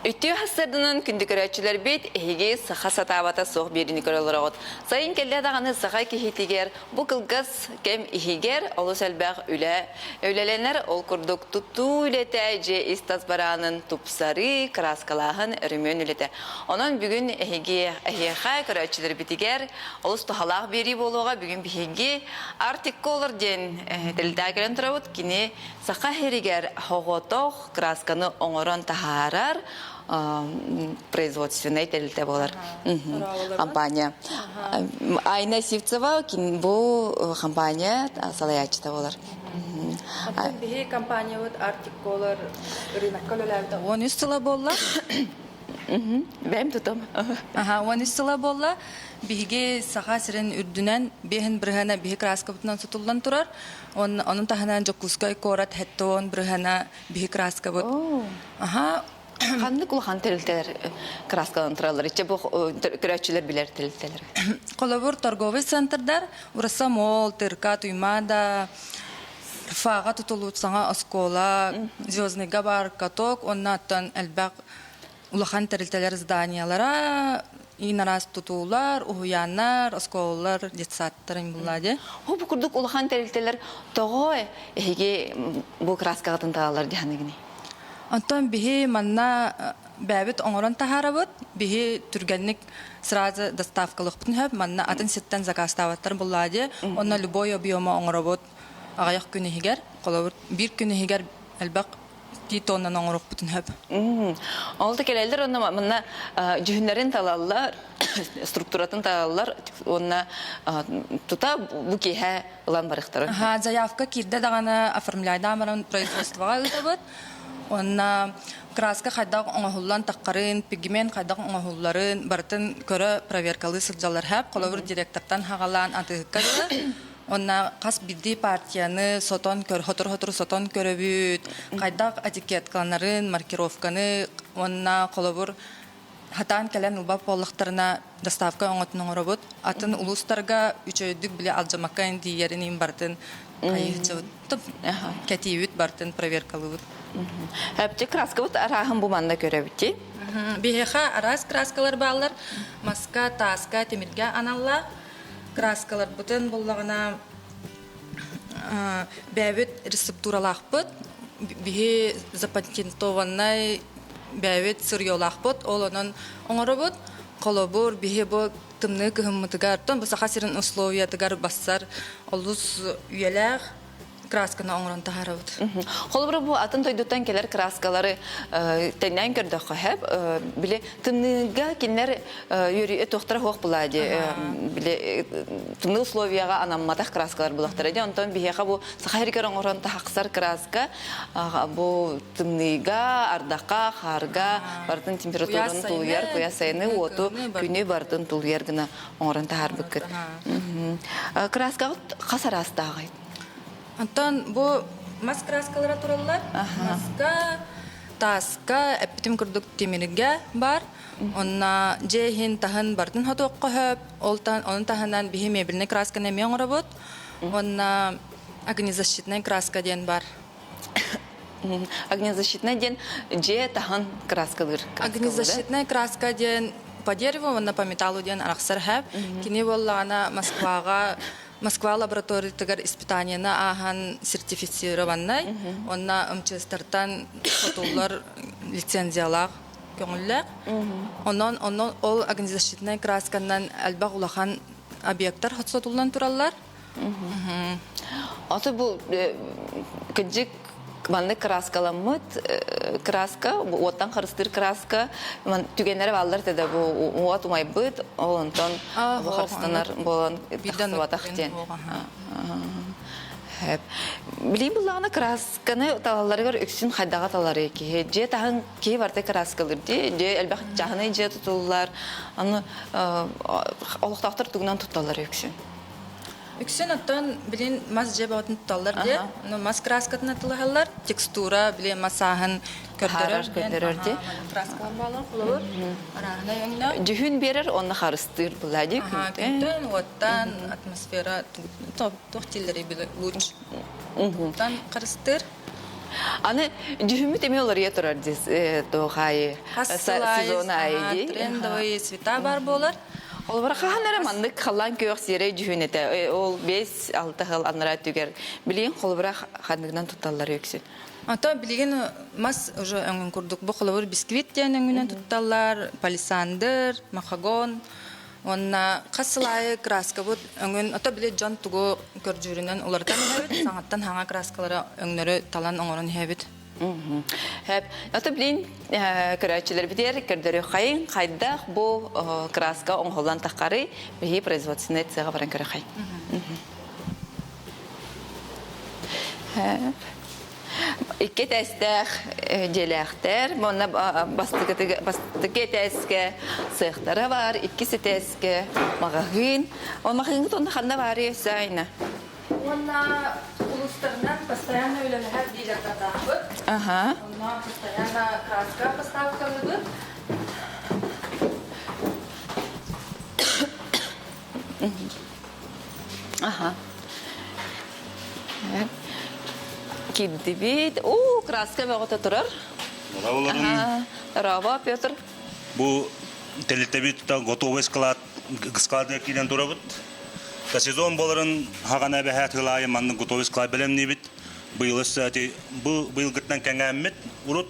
Үтүө сарсыарданан күндү көрөөччүлэрбит, эһиги саха сатаабата суох биэриини көрө олороҕут. Сайын кэллэ даҕаны саха киһитигэр бу кылгас кэм иһигэр олус элбэх үлэ үлэлэнэр. Ол курдук тутуу үлэтэ, дьиэ ис-тас бараанын тупсарыы, кырааскалааһын, өрөмүөн үлэтэ. Онон бүгүн эһиги эһиэхэ көрөөччүлэрбитигэр олус туһалаах биэрии буолуоҕа. Бүгүн биһиги Arctic Color диэн тэрилтэҕэ кэлэн турабыт. Кини саха сиригэр соҕотох красканы оҥорон таһаарар производственнай тэрилтэ буолар компания. Айна Сивцева бу компания салайааччыта буолар. Биһи компаниябыт Arctic Color рынокка үлэлээбитэ 13 сыла буолла. Бэйэм тутум. Аха, 13 сыла буолла. Биһиги Саха сирин үрдүнэн биэһин бырыһыана биһи краскабытынан сотуллан турар. Онон таһынан Дьокуускай куорат 70 бырыһыана биһи краскабыт. Аха. Ханнык улахан тэрилтэлэр краскалан тураллар? Иччэ бу көрөөччүлэр билэр тэрилтэлэр. Холобур, торговый центрдар Ураса Мол, Тырка, Туймаада, РФА-ҕа тутуллубут саҥа оскуола, Звездныйга баар каток уонна оттон элбэх улахан тэрилтэлэр зданиялара, иин араас тутуулар, уһуйааннар, оскуолалар, детсадтар булла дии. Бу курдук улахан тэрилтэлэр тоҕо эһиги бу краскаҕытын таалалар дьаһаныгыный? Онтон биһи манна бэйэбит оҥорон таһаарабыт. Биһи түргэнник сразу доставкалыахпытын сөп. Манна атын сиртэн заказтаабаттар буллаа дии. Онно любой объема оҥоробут аҕыйах күн иһигэр. Холобур, биир күн иһигэр элбэх ти тоннаны оҥоруохпутун сөп. Ол да кэлэллэр онно манна дьүһүннэрин талаллар, структуратын талаллар уонна тута бу киэһэ ылан барыахтара. Аха, заявка киирдэ даҕаны оформляйдаан баран производствоҕа ыытабыт. Уонна краска хайдах оҥоһуллан таххарын, пигмент хайдах оҥоһулларын барытын көрө проверкалыы сылдьаллар сөп. Холобур, директортан хаҕалаан атыыһыкка дылы. Уонна хас биирдии партияны сотон көр, сотору-сотору сотон көрөбүт, хайдах этикеткаланарын, маркировканы уонна холобур хатаан кэлэн ылбат буоллахтарына доставка оҥотун оҥоробут. Атын улуустарга үчүгэйдик били алдьамакка тиийэрин иһин барытын хайыһыччыбыт, кэтиибит барытын проверкалыыбыт. Эпти краскабыт арааһын бу манна көрөбүт. Биһиэхэ араас краскалар бааллар. Маска, тааска, тимиргэ аналлаах. Краскаларбытын буллаҕына бэйэбит рецептуралаахпыт, биһи запатентованнай бэйэбит сырьелаахпыт, ол онон оҥоробут. Холобур, биһи бу тымныы кыһыммытыгар, оттон бу Саха сирин условиятыгар бассар олус үйэлээх красканы оҥорон таһаарабыт. Холобура бу атын дойдуттан кэлэр краскалары тэҥнээн көрдөххө сөп. Били тымныыга кинилэр үөрүйэ туохтара суох булаа дии. Били тымныы условияҕа анамматах краскалар булахтара дии. Онтон биһиэхэ бу саха сиригэр оҥорон тахсар краска бу тымныыга, ардахха, хаарга барытын температураны тулуйар, куйаас сайыны, уоту, күнү барытын тулуйар гына оҥорон таһаарбыккыт. Краскаҕыт хас араастааҕый? Онтон бу мас краскалара тураллар. Маска, тааска, эппитим курдук тимиргэ бар. Онно дьиэ иһин таһын барытын хотуохха сөп. Ол ону таһынан биһи мебельнай красканы эмиэ оҥоробут. Уонна огнезащитная краска диэн бар. Огнезащитная диэн дьиэ таһын краскалыыр. Огнезащитная краска диэн по дереву уонна по металлу диэн арахсар сөп. Кини буоллаҕына Москваҕа Москва лабораториятыгар испытаниены ааһан сертифицированнай уонна МЧСтартан сотуллар лицензиялаах көҥүллээх. Онон онон ол огнезащитнай красканан элбэх улахан объектар сотуллан тураллар. Ото бу кыдьык маннык краскаламмыт краска, уоттан харыстыыр краска түгэннэрэ бааллар да бу уот умайбыт, ол онтон бу харыстанар буолан тахсыбатах диэн. Билии буллаҕына красканы талалларыгар үксүн хайдаҕа талары киһи дьиэ таһын киһи барыта краскалыыр дии дьиэ элбэх чаһынай дьиэ тутуллар аны олохтоохтор тугунан тутталлар үксүн. Үксүн оттон билин мас дьиэ бөҕөтүн туталлар диye. Ну мас краскатын атылаһаллар. Текстура били масааһын көрдөрөр көрдөрөр ди. Краскалар баалар холобур. Арааһынай өҥнөөх. Дьүһүн биэрэр онно харыстыыр была ди күнтэн. Уоттан атмосфера туох дииллэрий били луч. Уттан харыстыыр. Аны дьүһүммүт эмиэ уларыйа турар дии туох аайы сезон аайы дии. Трендовый цвета бар буолар. Холобура хаһан эрэ маннык халлаан күөх сиэрэй дьүһүн этэ. Ол 5-6 сыл анараа өттүгэр билигин холобура ханныгынан тутталлар үксүн. Ото билигин мас уже өҥүн курдук бу холобур бисквит диэн өҥүнэн тутталлар, палисандр, махагон уонна хас сыл аайы краскабыт өҥүн ото били дьон тугу көрдүүрүнэн уларытан иһэбит, саҥаттан саҥа краскалары өҥнөрү талан оҥорон иһэбит. Хэп. Ото билин көрөөччүлэрбитигэр көрдөрүөххэйин хайдах бу краска оҥоһуллан таххарый биһи производственнай цеха баран көрөххэй. Икки этээстээх дьиэлээхтэр, уонна бастакы этээскэ сыахтара баар, иккис этээскэ маҕаһыын. Ол маҕаһыыҥҥыт онно ханна баарый өссө Айна? Уонна улуустарынан постоянно үлэлэһэр дилердардаахпыт. Аха. Онно постоянно краска поставкалыыбыт. Аха. Кирдибит. Уу, краска бөҕөтө турар. Олорун. Рава, Петр. Бу тэрилтэбит готовый склад складыгар киирэн турабыт. Та сезон боларын хагана бэһэ тылаайы маннык готовый склад бэлэмниибит. Быйыл өссө бу быйылгыттан кэҥээммит. Урут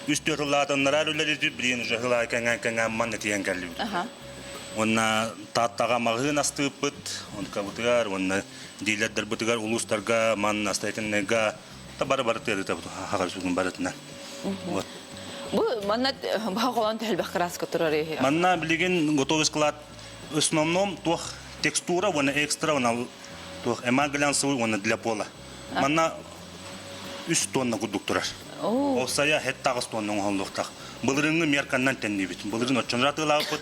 үс түөрт ыллаатаннараар үлэлиирбит, билигин уже хылаай кэҥээн кэҥээн манна тиийэн кэллибит. Уонна Тааттаҕа маҕаһыын астыыппыт, онтукабытыгар уонна дилердарбытыгар улуустарга манна строительныйга та бары бары тыарытабыт хаҕар сүгүн барытынан. Вот. Бу манна баҕа элбэх краска турар Манна билигин готовый склад в основном туох текстура уонна экстра уонна туох эмаль глянцевый уонна для пола. Манна үс тонна курдук турар. Ол сайа хет-таҕыс тонна оҥоһуллуохтаах. Былырыҥҥы мерканнан тэннибит. Былырыын оччонор атыылаабыппыт,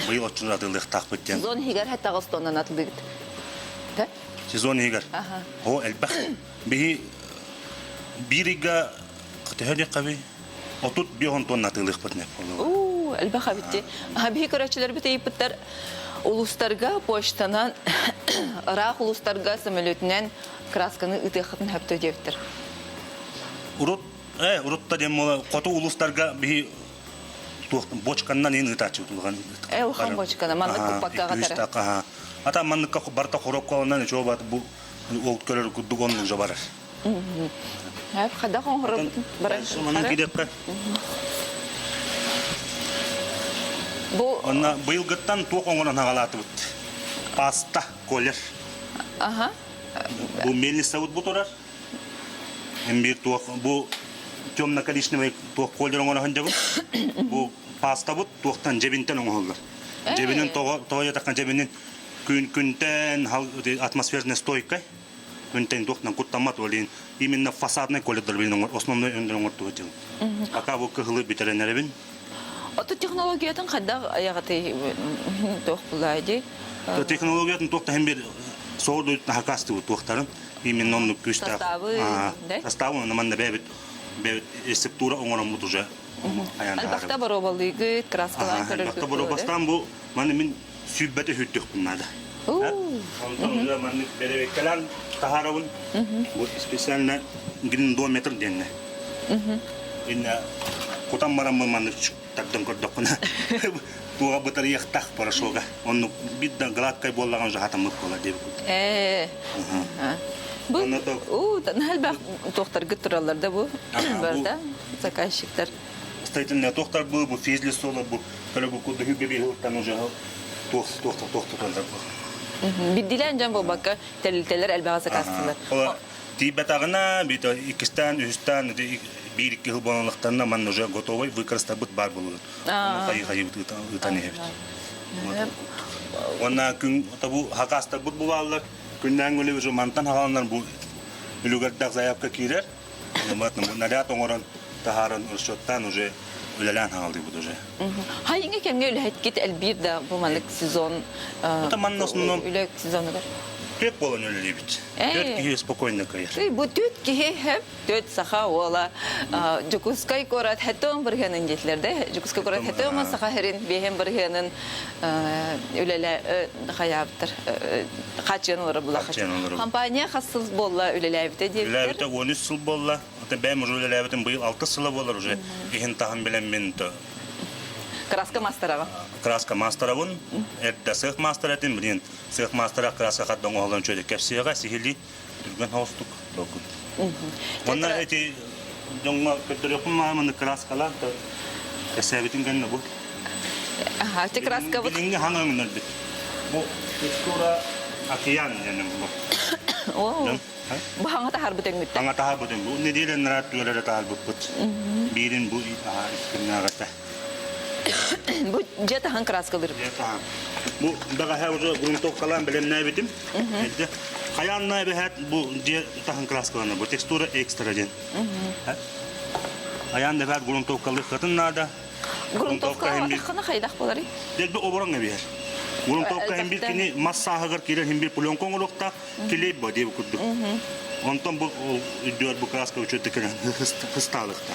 быйыл оччонор атыылыахтаахпыт диэн. Сезон иһигэр хет-таҕыс тоннан атылыыгыт. Да? Сезон иһигэр. О, элбэх. Биһи биир ыйга төһө диэххэбий? 35 тонна атыылыахпыт не. Уу, элбэх эбитти. Биһи көрөөччүлэрбит ыйыппыттар улуустарга почтанан ыраах улуустарга самолетунан красканы ыытыаххытын сөптөө диэбиттэр. Урут урут да диэн буола хоту улуустарга биһи туох бочканнан ин ыытааччыбыт улахан. Улахан бочкана маннык куппаккаҕа тара. Ата манныкка барта хоропкаланан үчүгэй бат бу ол көрөр курдук оннук же барар. Хайдах оҥоробут барар. Манан кириэххэ. Бу Онна быйылгыттан туох оҥорон хагалаатыбыт. Паста, колер. Аха. Бу мельницабыт бу турар. Биир туох бу темно-коричневый туох колер оҥоро дьабыт. Бу пастабыт туохтан дьэбинтэн оҥоһуллар. Дьэбинин тоҕо тоҕо диэтэххэ дьэбинин күн күнтэн атмосферная стойкай күнтэн туохтан куттаммат ол именно фасадный колердар билин основной өндөр оҥортуга дьыл. Пока бу кыһылы бүтэрэн эрэбин. Ото технологиятын хайдах аяҕатый туох булай дии? Технологиятын туох таһын бир соҕурду хакастыбыт туохтарын именно оннук күүстээх составы составы онно манна бэйэбит бэйэбит рецептура оҥороммут уже Элбэхтэ боруобалыыгыт, краскалаан көрөргүт. Элбэхтэ боруобастаан бу маны мин сүүрбэтэ сүүрдүөхпүн наада. Онтон уже маннык бэрэбиэккэлээн таһаарабын. Вот специально гриндометр диэннэ. Инна кутан бараммын маннык тардан көрдөххүнэ туоҕа бытарыйыахтаах порошога. Оннук биир да гладкай буоллаҕына уже хатаммыт буолар диэбит. Ээ. Бу уу элбэх туохтаргыт тураллар да бу барда заказчиктар. Строительный туохтар бу бу физлицолар бу көрө бу курдук биһиттан уже туох туох туох тураллар бу. Биддилээн дьон буолбакка тэрилтэлэр элбэҕи заказтыылар. Тиийбэтэҕинэ бит иккистээн үһүстээн биир икки сыл буолаллахтарына манна уже готовый выкрастарбыт баар буолуут. Хайы хайыбыт ыытан иһэбит. Уонна күн бу хакастарбыт булааллар. Күннээн күнү уже мантан хааланнар бу үлүгэрдээх заявка киирэр. Наряд оҥорон таһааран расчеттаан уже үлэлээн хаалдыбыт уже. Хайыҥы кэмҥэ үлэһиткит элбиир да бу маннык сезон манна основном үлэ сезонугар? Түөрт буолан үлэлиибит. Түөрт киһи спокойно кыайар. Бу түөрт киһи түөрт саха уола Дьокуускай куорат хэтон бырыһыанын диэтилэр да Дьокуускай куорат хэтон саха сирин биэһин бырыһыанын үлэлэ хайаабыттар хааччыйан олорор була компания хас сыл буолла үлэлээбитэ диэбиттэр үлэлээбитэ 13 сыл буолла. Это бэйэм уже үлэлээбитим быйыл алтыс сыла буолар уже иһин таһын билэммин то Краска мастараҕа. Краска мастарабын, эрдэ сыах мастара этим, билин сыах мастара краска хат оҥоһуллан чөйдө кэпсиэҕэ сиһили түргэн хоустук толкуй. Онно эти дьоҥҥо көрдөрүөхпүн мааманы краскалаан то кэсээбитин кэннэ бу. Аха, те краскабыт. Билиҥҥи хаҥа өҥнөрбүт. Бу текстура океан диэн бу. О, бу хаҥа таһарбыт өҥмүттэн. Хаҥа таһарбыт өҥ. Бу нэдиэлэ нараат түөлэрэ таһарбыппыт. Биирин бу искиннааҕыта. Бу дьиэ таһын краскалыыр. Дьиэ таһын. Бу бэҕэһээ уже грунтовкалаан бэлэмнээбитим. Эрдэ хайаанна эбэһээт бу дьиэ таһын краскалана бу текстура экстра диэн. Хайаан да эбэһээт грунтовкалыаххытын наада. Грунтовка хана хайдах боларый? Дэлби оборон эбиһэр. Грунтовка хим бир кини мас сааһыгар киирэр хим бир пленка оҥоруохтаах клей бо диэбит курдук. Онтон бу үрдүгэр бу краска үчүгэй кэлэн хыстаалыхта.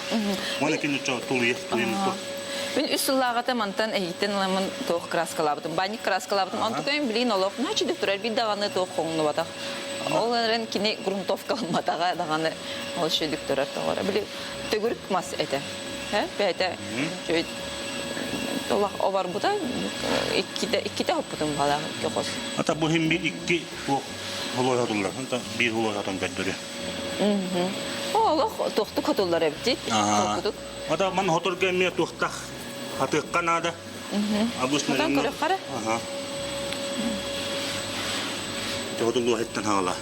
Уонна кини тулуйа туйун Мин үс сыллааҕыта мантан эһиттэн ыламмын туох краскалаабытым, банник краскалаабытым. Онтукайым билигин олох наһаа турар биир даҕаны туох хоҥнубатах. Ол эрэн кини грунтовкаламматаҕа даҕаны ол үчүгэй турар тоҕо. Били төгүрүк мас этэ. Бэйэтэ үчүгэй олох оборбута иккитэ иккитэ хоппутум балаах икки хос. Ата бу хим бир икки туох холой хотуллар. Биир холой хотон көрдөрү. Олох туохтук хотуллар эбит. Толкудук. Ата ман хоторго эмиэ туохтах хатыахха наада. Обычно Хотон көрөххө Ага. Хотуллуо хеттен хаала.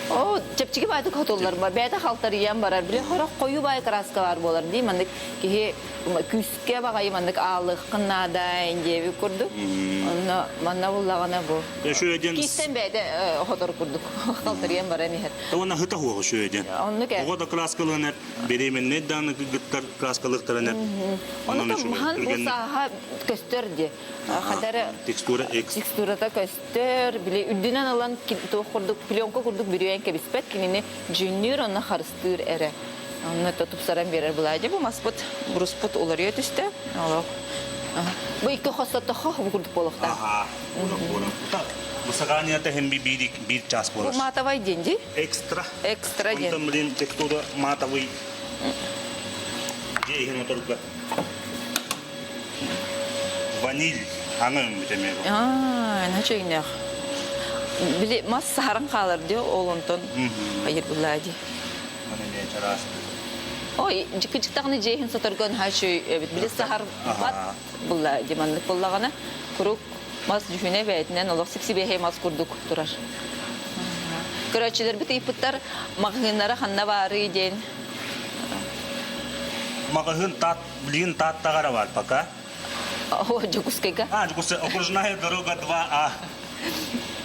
О, чэпчэки баайдык хотуллар ба. Бэйэтэ халтарыйан барар. Били хорох хойуу баай краска бар буолар дии. Маннык киһи күүскэ баҕайы маннык аалыаххын наада диэби курдук. Онно манна буллаҕына бу. Шүөден Киистэн бэйэтэ хотор курдук халтарыйан баран иһэр. Уонна хыта хуоҕу шүөден. Оннук ээ. Оҕо да краскалыан беременный дааны кыргыттар краскалыктарын Онно махан бу сааһа көстөр ди. Хадары текстура экс текстурата көстөр, били үрдүнэн ылан туох курдук пленка курдук бүрүйэн кэбиспэт кинини дьүннүүр онно харыстыыр эрэ. Онно то тупсаран биэрэр булаадьы бу маспыт бруспут уларыйа түстэ. Олох. Бу икки хостоттохо бу курдук буолуохтаах. Аха. Высыхание хем би биир час Бу буолар. матовай день ди? Экстра. Экстра день. Онтон блин текстура матовый. Дьиэ иһин оторга. Ваниль аны өҥмүт эмиэ бу. Аа, наһаа Били мас саһаран хаалар дии, ол онтон хайыр буллаа дии. Маны эмиэ чараас. Ой, дьикки-дьиктаҕына дьиэ иһин соторго наһаа үчүгэй эбит. Били саһарбат булла дии маннык буллаҕына куруук мас дьүһүнэ бэйэтинэн олох сипсибиэһэй мас курдук турар. Көрөөччүлэрбит ыйыппыттар маҕаһыыннара ханна баарый диэн. Маҕаһыын таат, билигин Тааттаҕа эрэ баар пока. О, Дьокуускайга. А, Дьокуускай, окружная дорога 2А.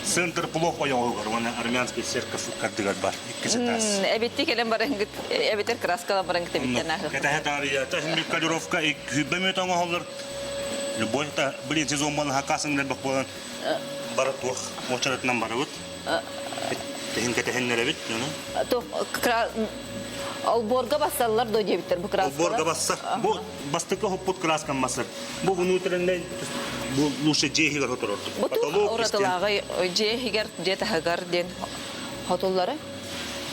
Центр плов ойоҕугар уонна армянский церковь кардыгар бар. Иккис этаж. Эбитти кэлэн барангыт, эбэтэр краскалан барангыт эбиттэн аһы. Кэтэһэ таарыйа, тэһин калировка хүббэ мүөт оҥоһоллор. Любой та, блин, сезон буолан хакасын билбэх буолан бара туох уочаратынан барабыт. Тэһин кэтэһиннэрэбит дьону. Олбуорга бассаллар до диэбиттэр бу краскалар. Олбуорга бассар. Бу бастакы хоппут краскам бассар. Бу внутренний бу лучше дьиэ иһигэр хоторордук. Бу туох уратылааҕый дьиэ иһигэр, дьиэ таһыгар диэн хотуллары?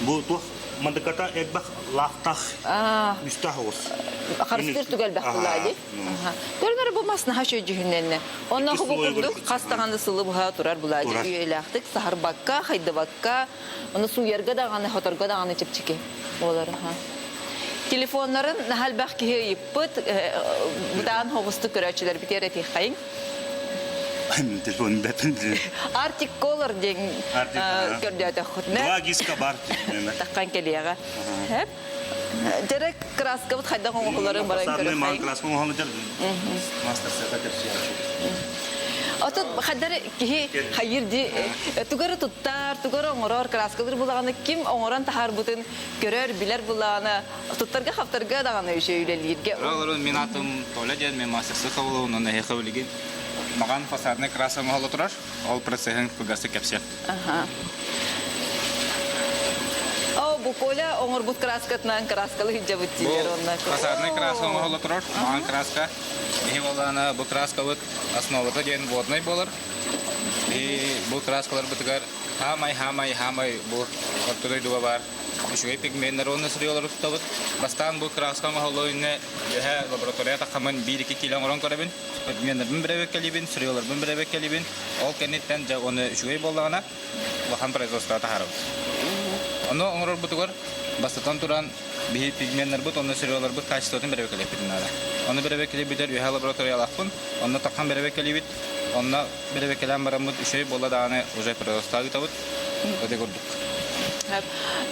Бу туох мандыката элбэх лаахтаах үстээх оҕус. Харыстыыр түгэл элбэх булаа дии. Көрүнэр бу мас наһаа үчүгэй дьүһүннэннэ. Онно бу курдук хас даҕаны сылы быһа турар булаа дии. Үйэлээхтик саһарбакка, хайдыбакка, ону сууйарга даҕаны, хоторго даҕаны чэпчэки буолар. Телефоннарын наһаа элбэх киһи ыйыппыт, бытаан хоҕустук көрөөччүлэрбитигэр этиэххэйиҥ. Телефон бэтин. Arctic Color диэн көрдөөтөххүтүнэ. Два гиска бар. Таххан кэлиэҕэ. Хэп. Дьэрэ краскабыт хайдах оҥоһуларын баран көрөххөйүҥ. Краска оҥоһулар мастер сета Отут хаддар киһи хайыр ди тугары туттар, тугары оҥорор, краскалыр булаҕаны ким оҥорон таһаарбытын көрөр, билэр булаҕаны туттарга хаптарга даҕаны үчүгэй үлэлииргэ. Олорун мин атым Толя диэн мен мастерсы хабылы онон эһиэхэ билигин маҕан фасадный краска оҥоһулла турар. Ол процеһын кылгастык кэпсиэм. Аха. О, бу Коля оҥорбут краскатынан краскалы сылдьабыт диилэр онно. Фасадный краска оҥоһулла турар. Маҕан краска. Биһи буоллаҕына бу краскабыт основата диэн водный буолар. И бу краскаларбытыгар Хаамай, хаамай, хаамай бу орто дойдуга баар үчүгэй пигменнэр уонна сырьелары туттабыт. Бастаан бу краска оҥоһуллуо иннинэ үөһэ лаборатория таххаммын биир-икки киилэ оҥорон көрөбүн. Пигменнэрбин бэрэбиэркэлиибин, сырьеларбын бэрэбиэркэлиибин. Ол кэнниттэн дьэ уонна үчүгэй буоллаҕына улахан производствоҕа таһаарабыт. Ону оҥорорбутугар бастатан туран биһи пигменнарбыт уонна сырьеларбыт качествотын бэрэбиэркэлиэхпитин наада. Ону бэрэбиэркэлиирбитигэр үөһэ лабораториялаахпын, онно таххан бэрэбиэркэлиибит, онно бэрэбиэркэлээн бараммыт үчүгэй буолла даҕаны уже производство ыытабыт. Ити курдук.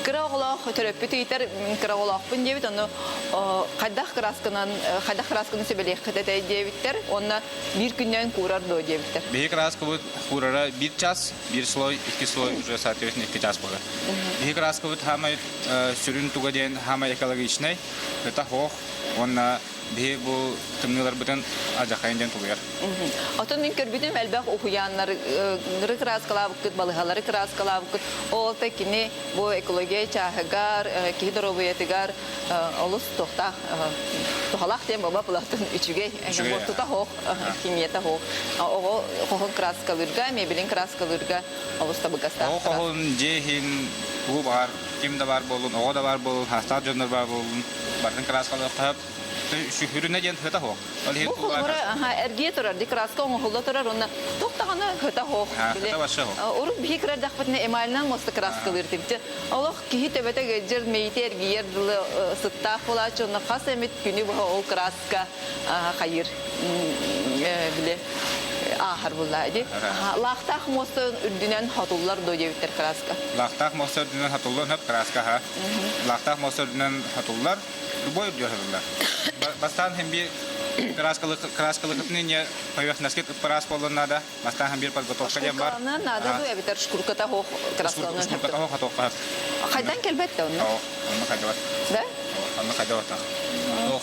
Кыра оҕолоох төрөппүт ыйытар кыра оҕолоохпун диэбит, ону хайдах кыраасканан хайдах кыраасканы сөбүлиэххит этэй диэбиттэр уонна биир күннээн куурар дуо диэбиттэр. Биһи краскабыт куурара биир час, биир слой, икки слой уже соответственно икки час буолар. Биһи краскабыт хаамай сүрүн туга диэн хаамай экологичнай, это хоох уонна биһи бу тымныыларбытын адьахайын диэн тулуйар. Отон мин көрбүтүм элбэх уһуйааннары кырааскалаабыккыт, балыһалары кырааскалаабыккыт. Ол та кини бу экология чааһыгар, киһи доруобуйатыгар олус туохтаах туһалаах диэн буолба булатын үчүгэй буортута хоох химията хоох оҕо хоһун кырааскалыырга мебелин кырааскалыырга олус табыгастаах оҕо хоһун дьиэ иһин тугу баҕар ким да баар буоллун оҕо да баар буоллун хаастаах дьоннор баар буоллун барытын кырааскалыахха сүһүрүнэ диэн сыта суох. Ол иһин Бу холобура эргийэ турар, ди краска оҥоһулла турар уонна туох даҕаны сыта суох. Сыта вообще суох. Урут биһи кырардахпытына эмалынан муоста краскалыыр типчэ. Олох киһи төбөтө ыалдьар, мэйитэ эргийэр дылы сыттаах буолааччы уонна хас эмит күнү быһа ол краска хайыыр били ааһар буллаа ди. Лаахтаах муоста үрдүнэн хотуллар дуо диэбиттэр краска. Лаахтаах муоста үрдүнэн хотуллар хөп краска ха. Лаахтаах муоста үрдүнэн хотуллар. Любой үрдүгэр сатыллар. Бастаан һин биир краскалыкытын инньэ поверхностка ыппараас буоллун наада. Бастаан һин биир подготовка диэн бар. Шкуркаланыан наада дуу эбэтэр шкурката хоох краскаланыан Шкурката хоох хатуохха Хайдан кэлбэт да онно? Оо, онно хайдабат. Да? Онно хайдабат. Ох,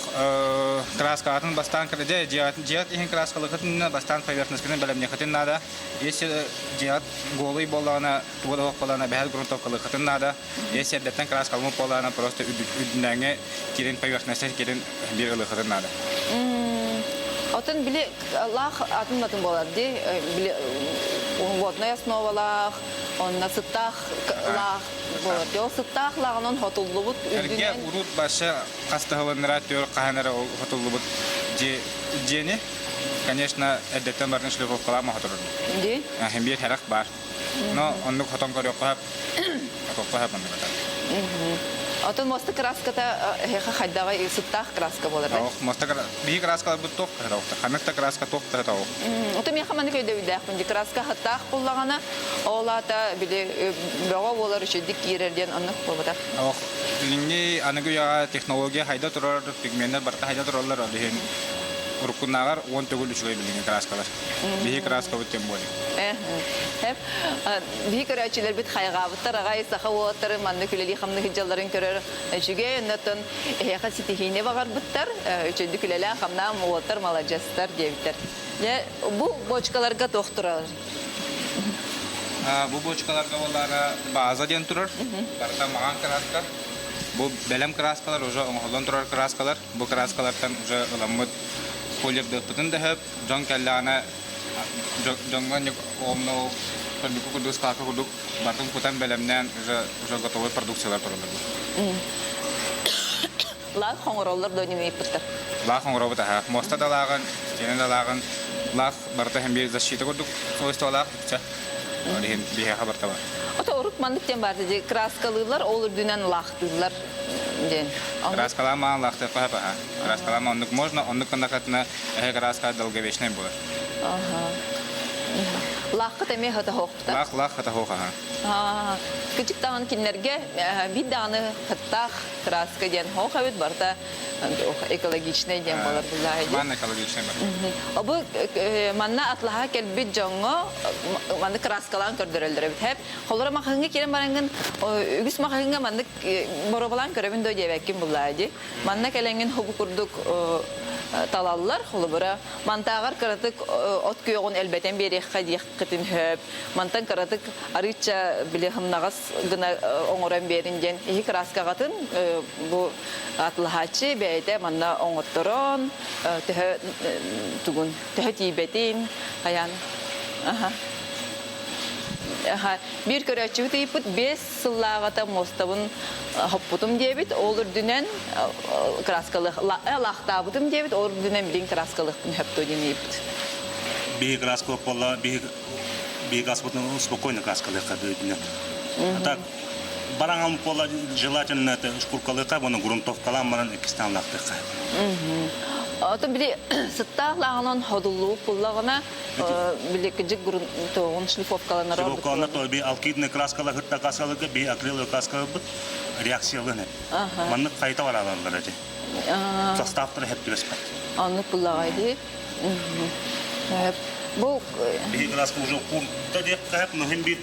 краскаатын бастаан дьэ дьиэт иһин краскалыкытын бастаан поверхносткатын бэлэмниэххитин наада. Если дьиэт голый буоллаҕына, туга да буоллаҕына бэһэл грунтовкалыаххытын наада. Если эрдэттэн краскаламмыт буоллаҕына просто үрдүнээҥҥэ кирин поверхностьтан кирин биир ылыаххытын наада. Отон били лаах атын атын буолар дии били воднай основалаах, онно сыттаах лаах буолар дии. Ол сыттаах лааҕынан хотуллубут Эргэ үрдүнэн урут баша хас таһылыннара түөр хаһан эрэ ол хотуллубут дьиэни, конечно, эрдэттэн барытын шлифовкалаан хоторор. Дии? Биир хэрэх баар. Но оннук хотон көрүөххэ хотуохха сөп оннук Отон муоста краската эһиэхэ хайдаҕа сыттаах краска буолар да? Ох, муоста биһи краскаларбыт туох да оҕуктар. Ханнык да краска туох да оҕук. Ото миэхэ маннык өйдөбүллээхпин ди краска хаттаах буллаҕына ол аата били бөҕө буолар үчүгдүк киирэр диэн оннук буолбатах. Ох, билиҥҥи аныгы үйэҕэ технология хайда турар, пигменнэр барыта хайда тураллар, ол иһин уруккунааҕар уон төгүл үчүгэй билиҥҥи краскалар. Биһи краскабыт тем более. Биһи көрөөччүлэрбит хайҕаабыттар аҕай саха уолаттарын маннык үлэлии-хамныы сылдьалларын көрөр үчүгэй оннотон эһиэхэ ситиһиини баҕарбыттар үчүгдүк үлэлээн хамнаан уолаттар маладьыастар диэбиттэр. Дьэ бу бочкаларга туох турар? Бу бочкаларга буоллаара база диэн турар. Барыта маҕан краска. Бу бэлэм краскалар уже оҥоһуллан турар краскалар. Бу краскалартан уже ыламмыт полирдыахпытын да сөп. Дьон кэллэҕинэ дьоҥҥо онно көрбүккэ курдук складка курдук барытын кутан бэлэмнээн уже уже готовый продукциялар тураллар. Лаах хоҥороллор да ыйыппыттар. Лаах оҥоробут аһа. Муоста да лааҕын, стена да лааҕын, лаах барыта иһин биир защита курдук свойстволаах үксэ. Ол иһин биһиэхэ барыта бар. Ото урут маннык диэн баар дии краскалыыллар, ол үрдүнэн лаахтыыллар диэн. Краскалаан лаахтыахха сөп аһа. Краскалаан оннук можно, оннук гыннахытына эһэ краска долговечный буолар. Ага. Лааххыт эмиэ хатаһоохпута. Лаах лаах хатаһоох аха. Кычык даҕаны кинилэргэ биир даҕаны хаттаах краска диэн хоох эбит барыта экологичнай диэн буолар буллааһы Манна экологичнай бар. Бу манна атлаһа кэлбит дьоҥҥо маннык краскалаан көрдөрөллөр эбит. Хэп холоро маҕаһыыҥҥа киирэн бараҥҥын үгүс маҕаһыыҥҥа маннык боруобалаан көрөбүн доо диэбэккин буллаа дии. Манна кэлэҥҥин хобу курдук талаллар, холобура, мантааҕар кыратык от күөҕүн элбэтэн биэриэххэ диэххитин сөп. Мантан кыратык арыычча били хымнаҕас гына оҥорон биэрин диэн иһи кырааскаҕытын бу атылаһааччы бэйэтэ манна оҥотторон төһө тугун төһө тиийбэтин хайаан аха. Биир көрөөччүбүт ыйыппыт 5 сыллааҕыта муостабын хоппутум диэбит, ол үрдүнэн краскалыах лаахтаабытым диэбит, ол үрдүнэн билин краскалыахпын сөп дуо диэн ыйыппыт. Биһи краска буолла, биһи биһи гаспытын спокойно краскалыахха үрдүнэн. А так бараҥам буолла желательно это шкуркалыахха, буну грунтовкалаан баран иккистээн лаахтыахха. Ото били сыттаах лааҕынан ходуллубут буллаҕына били кыдьык тоҕун шлифовкаланар Шлифовкаланар то би алкидный краскалар хытта краскаларга би акриловый краскаларбыт реакциялыын Маннык хайта баралаллар эти. Составтара хеп түбэспэт. Оннук буллаҕай дии. Бу Биһи краска уже курда диэххэ но хим бир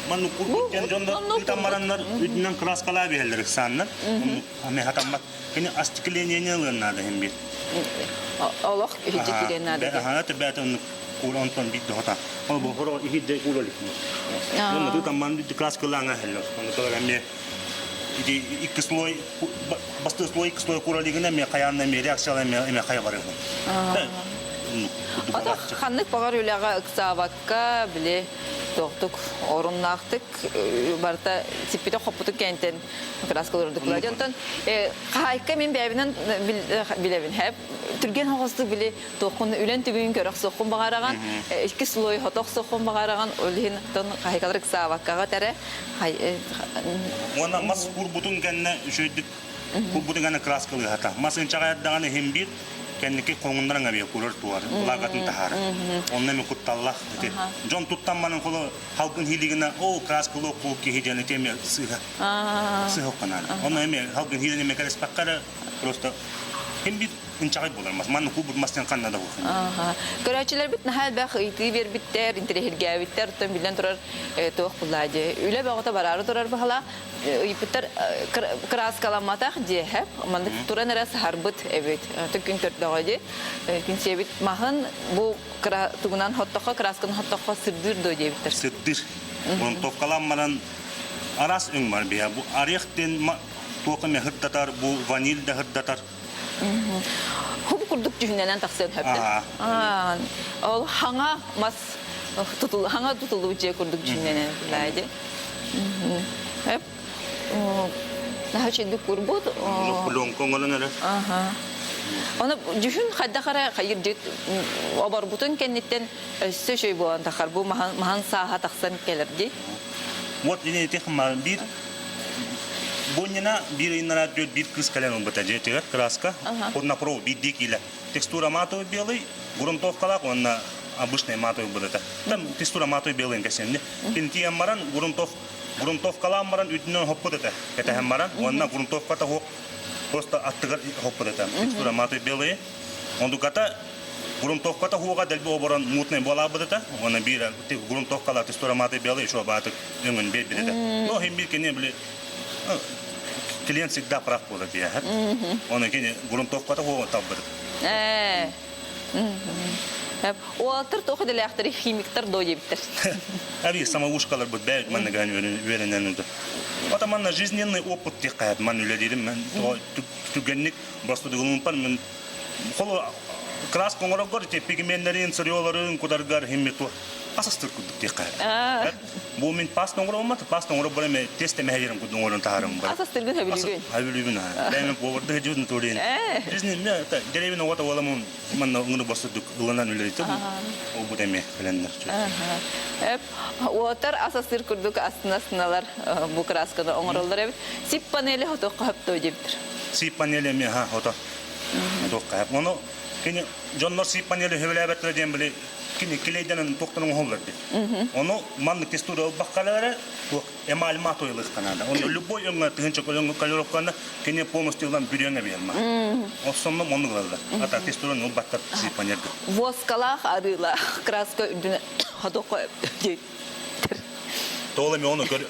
маннык курдук диэн дьон ыытан бараннар үтүнэн краскалаа биһэллэр ыксааннар. Ами хатаммат. Кини остекление ылыан наада иһин бир. Олох иһирдьэ кириэн наада. Аха, төбөтө оннук куура онтон бит дохота. Ол бу хоро иһирдьэ куура ликми. Онно тутан ман краскалааңа хеллер. Онно кылар эми ити икки слой басты слой икки слой куура лигине эми хаянна эми реакциялар эми эми хая барыгын. Ата ханнык баҕар үлэҕэ ыксаабакка били тохтук оруннаахтык барыта сиппитэ хоппутук кэнтэн краскалар ордук Онтон хаһаайка мин бэйэбинэн билэбин хэп түргэн хоҕостук били туоххун үлэн түбүгүн көрөх суоххун баҕараҕан икки слой хотох суоххун баҕараҕан ол иһин оттон хаһаайкалар ыксаабаккаҕа тэрэ Уонна мас курбутун кэннэ үчүгэйдик курбутун кэннэ краскалыахата. Мас ынчаҕайардаҕына иһин биир кэнники хоҥуннаран абия курар туар лагатын таһаар. Онно эми кутталлах. Дьон туттан манын холо халгын хилигина о краскалыах кул киһи диэн ити эми сыыһа. Сыһыахха Онно эми халгын хиилэн эми кэлэспэккэ эрэ просто ким бир ынчаҕай буолар мас. Манна куубут мастан ханна да буолар. Көрөөччүлэрбит наһаа элбэх ыйытыы биэрбиттэр, интэриэһиргээбиттэр, оттон биллэн турар туох буллаа дии. Үлэ бөҕөтө бараары турар баһала ыйыппыттар кырааскаламматах дьиэһэ. Маннык туран эрэ саһарбыт эбит. Күн көрдөҕө дии. Күн сиэбит маһын бу тугунан хоттоххо, красканы хоттоххо сырдыыр дуо диэбиттэр. Сырдыыр. Грунтовкалаан баран араас өҥ бар биһэ. Бу орех диэн туох эмэ сырдатар, бу ваниль да сырдатар. Хуб курдук дьүһүннэнэн тахсыан сөп Ол хаҥа мас тутул хаҥа тутулуу дьиэ курдук дьүһүннэнэн булаайди. Наһаа үчүгдүк курбут. Пленка оҥорон эрэ. Оны дьүһүн хайдах эрэ хайыр дьит оборбутун кэнниттэн өссө үчүгэй буолан тахар бу маһан сааһа тахсан кэлэр дии. Вот ини этих биир Боннина биир ыйыннара биир кыыс кэлэн ылбыта дьиэтигэр краска однопров биирдии киилэ текстура матовый белый грунтовкалаах уонна обычный матовый быдата там текстура матовый белый кэсенни кинтиэн баран грунтов грунтовкалаан баран үрдүнэн хоппут этэ кэтэһэн баран уонна грунтовката хуох просто аттыгар хоппут этэ текстура матовый белый ондуката грунтовката хуоҕа дэлби оборон мутный буолаабыт этэ уонна биир грунтовкала текстура матовый белый еще баатык өҥүн биэрбит этэ но иһин биир кини били клиент всегда прав буолар диэхэ оны кини грунтовката хуоҕа талбыт Уолаттар туох идэлээхтэр химиктар доо диэбиттэр. Аби самоушкаларбыт бэйэбит манныган үөрэнэн ыды. Ата манна жизненный опыт диэххэ ман үлэлиирим мен түгэнник бастыдыгылымпар мен холу краска оҥороргор пигменнэрин, сырьеларын кударгар химми туох асастыр курдук диэххэ. Бу мин паста оҥоробум паста оҥорор баран тест эмэһэйэрим курдук оҥорон таһаарым бар. Асастыргын хөбүлүүгүн. Хөбүлүүбүн аа. Бэйэм поварда сылдьыбытын туолуйун. Жизнь мне деревин оҕото уоламын манна оҥону босудук ылынан үлэлитим. Ол бу эми кэлэннэр. Уотар асастыр курдук астына-астыналар бу красканы оҥороллор эбит. Сип панели хотуохха хөптөө диэбиттэр. Сип панели эми ха хото. Хотуохха. Ону кини дьоннор сип панели хөбүлээбэттэр диэн били кини килейденен туохтан оҥоһуллар диэн. Ону маннык текстура ылбаккалара туох эмаль матуйлыхтанаада. Оны любой өҥө тыһынча колеровканы кини полностью ылан бүрүөҥэ биэрма. Осонно оннук ылаллар. Ата текстураны ылбаттар шифонерга. Воскалаах арыылаах краска үрдүнэ хотокко диэттэр. Тола ми оны көр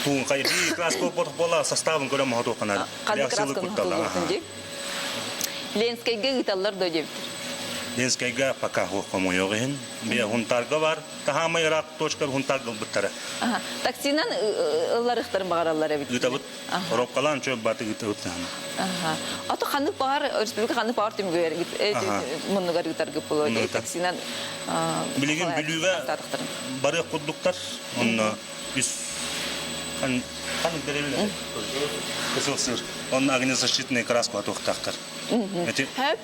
туун кай би краска бола составын көрө мохотуоханар. Ханнык красканы хотуллуохтун дии. Ленскэйгэ ыыталлар да диэбиттэр. Ленскэйгэ пока хомойуох иһин. Бия Хунтарга бар. Таһаамай ыраах точка Хунтарга ылбыттара. Таксинан ылларыахтарын баҕараллар эбит. Ыытабыт. Коробкалаан чөп баты ыытабыт. Ато ханнык баҕар республика ханнык баҕар түмүгэр муннугар ыытаргыт буолуо таксинан. Билигин Бүлүүгэ барыах курдуктар. Онно үс хан хан Кысыл сыр. Онно огнезащитный краска туохтаахтар. Хөп,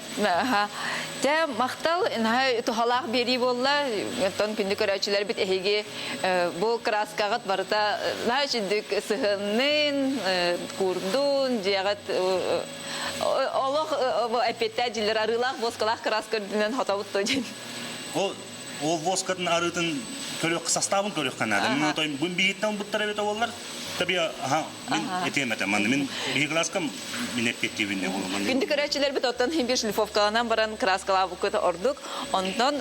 Дьэ, махтал, наһаа туһалаах биэрии буолла. Оттон күндү көрөөччүлэрбит эһиги бу краскаҕыт барыта наһаа үчүгдүк сыһыннын, куурдун, дьиэҕит олох эппиэттээх дьиллэр арыылаах буоскалаах краска үрдүнэн хотобут дуо диэн. Ол ол воскатын арыытын көрүөх составын көрүөххэ наада. Мин той бу биһиттэн ылбыттар эбит олар. Таби аха мин этиэм этэ манна мин биһи класскам мин эппиэттиибин не Күндү көрөөччүлэрбит оттон хин бир шлифовкаланан баран краскалаабыккыт ордук. Онтон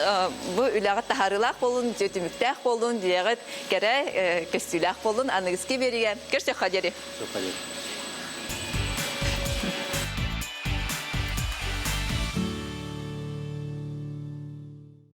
бу үлэҕит таһаарыылаах буолун, түмүктээх буолун, дьиэҕит кэрэ көстүүлээх буолун. Аныгыски биэригэ көрсөххө диэри. Көрсөххө диэри.